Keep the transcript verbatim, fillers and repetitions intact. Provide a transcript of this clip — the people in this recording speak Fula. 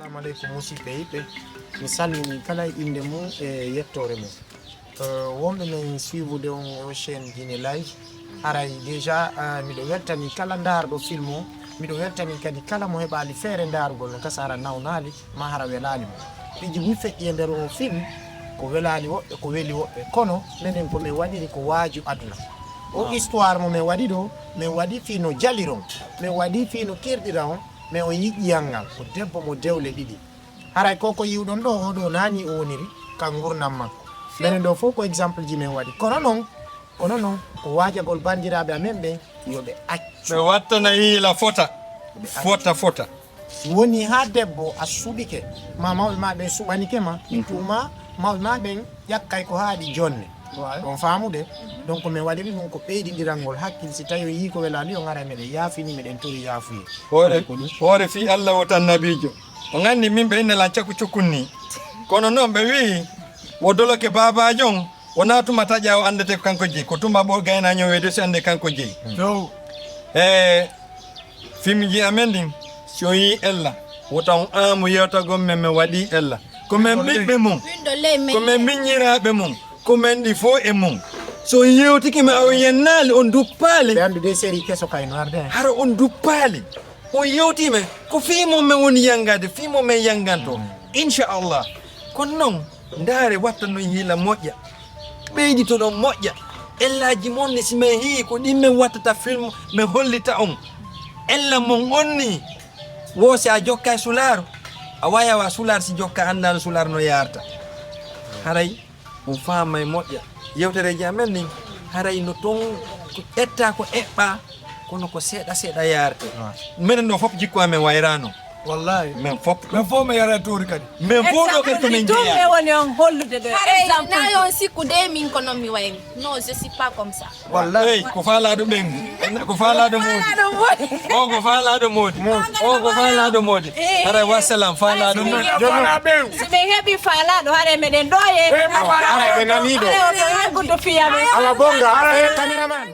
Assalamu aleykum, musidɓe yiɗɓe. Mi salmini kala e innde mum e yettoore mum. Eh, wonɓe men suivude on o chaîne Jine Live. Haray déjà, eh, miɗo weltani kala ndaarɗo film o. Miɗo weltani kadi kala mo heɓaali feere ndaarugol no gasa hara nawnaali ma hara welaali mo. Piiji buy feƴƴi e nder o film, ko welaali woɓɓe, ko weli woɓɓe. Kono menen ko men waɗiri ko waaju aduna. O histoire mo men waɗi ɗo, men waɗi fii no jaliron, men waɗi fii no kirɗira on, men o yiƴƴiyal ngal, ko debbo mo dewle ɗiɗi. Haray ko ko yiwɗon ɗo, oɗo naani o woniri ka ngurndan makko. Menen ɗo fof ko exemple ji men waɗi. Kono non, kono non, ko waajagol banndiraaɓe amen ɓen, yo ɓe accu. Ɓe wattana hiila fota. Ɓe accu. Fota, fota. Si woni haa debbo a suɓike, ma mawɓe ma ɓen suɓanike ma, ɗum tuma mawɓe ma ɓen ƴakkay ko haaɗi jonne. Waaw. On faamude? Donc, men waɗiri ɗum ko ɓeydindirangol hakkil. Si tawi o yii ko welaani, o ngara meɗen yaafini, meɗen tori yaafuye. Hoore, hoore fii Allah wota nabiijo. On anndi min ɓe inne lan caku cukkun ni. Kono non ɓe wi'i, wo doloke baabaajo on, wonaa tuma taƴa o anndete ko kanko jeyi. Ko tuma ɓo gayna ñoweede si annde kanko jeyi. Sow. E fimji amen ɗin, si o yii ella, wota on aamu yewtagol men, men waɗi ella. Ko men ɓiɓɓe mum. Winndo ley men. Ko men miññiraaɓe mum. Ko men ɗi fof e mum. So on yewtike men, a o yennaali, on duppaali. Ɓe anndu de série keso kay no arde. Hara on duppaali. On yewtii men. Ko fii mum men woni yanngaade, fii mum men yannganto. Mm. Inchallah. Kono non, ndaare watta non hiila moƴƴa. Ɓeydito non moƴƴa. Ellaaji mon ne si men hii ko ɗin men wattata film, men hollita on. Ella mon on ni. Wo si a jokka e sulaaru, a waya wa sulaar si jokka anndaano sulaar no yaarta. Haray on faamay moƴƴa. Yewtereeji amen nin, haray no ton ko ƴetta ko eɓɓa, kono ko seeɗa seeɗa yaarte. Ah. Menen ɗo fof jikku amen wayraano. Wallahi. Men fof. Men fof men yara toori kadi. Men fof ɗo kadi ko men jeeya. Ɗum mi woni on hollude ɗo. Haray exemple. Na yon sikku de min ko non mi wayri. Non, je suis pas comme ça. Wallahi. Hey, ko faalaaɗo ɓen. Ko faalaaɗo moodi. Faalaaɗo moodi. O ko faalaaɗo moodi. Moodi. O ko faalaaɗo moodi. Eh. Haray wassalam, faalaaɗo moodi. Si ɓe heɓi faalaaɗo, haray meɗen ɗo ye. Eh, mo faalaaɗo. Haray ɓe nanii ɗo. Haray o ɗo yaggude fiya ɓe. Awa bonga, haray he cameraman.